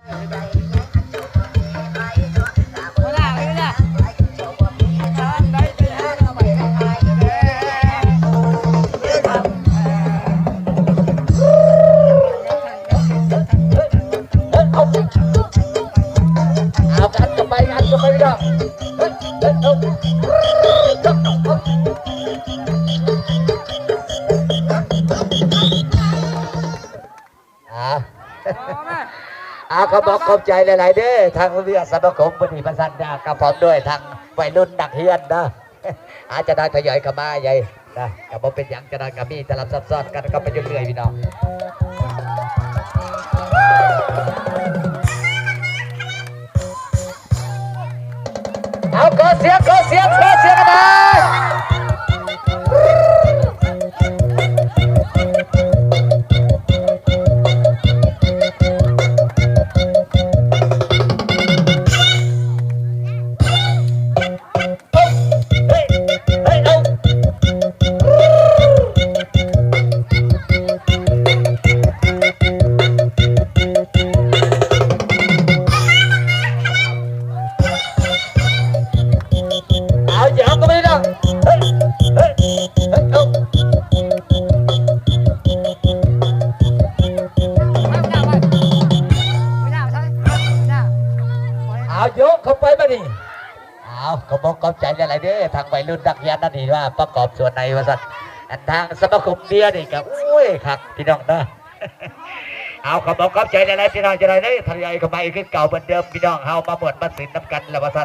ເອົາ ອັດເຂົ້າໄປ ອັດເຂົ້າໄປ ພີ່ນ້ອງ. ອ່າ ອ່າ ຂອບອົກຂອບໃຈຫຼາຍໆເດີ ທາງເຮືອນສະມາຄົມມື້ນີ້ປະສານງານກັບພ້ອມດ້ວຍທາງໄວລຸ້ນນັກຮຽນເນາະ. ອາ ຈະໄດ້ທະຍອຍເຂົ້າມາໃຫຍ່ນະ ກໍບໍ່ເປັນຫຍັງ ຈະໄດ້ກໍມີຕະລັບຊັບຊ້ອນກັນເຂົ້າໄປຢູ່ເລື້ອຍ ພີ່ນ້ອງ. ເອົາ ຂໍສຽງ ຂໍສຽງ ຂໍສຽງກັນໜ່ອຍ. ເອົາ ຢອກເຂົ້າໄປເນາະ ເຮີ້ຍ ເຮີ້ຍ ເຮີ້ຍ ເອົາ ເອົາ ຢອກເຂົ້າໄປບາດນີ້. ເອົາ ຂອບອົກຂອບໃຈຫຼາຍໆເດີ ທາງໄວລຸ້ນນັກຮຽນນັ້ນທີ່ວ່າປະກອບສ່ວນໃນວ່າຊັ້ນ ອັນທາງສະມາຄົມເບຍນີ້ກໍ ໂອ້ຍ ຄັກ ພີ່ນ້ອງເນາະ. ເອົາ ຂອບອົກຂອບໃຈຫຼາຍໆ ພີ່ນ້ອງ ຈະໄດ້ເດີ ທະຍອຍເຂົ້າມາອີກຄືເກົ່າເໝືອນເດີມ ພີ່ນ້ອງເຮົາມາມ່ວນມາຊື່ນນຳກັນແລ້ວວ່າຊັ້ນ.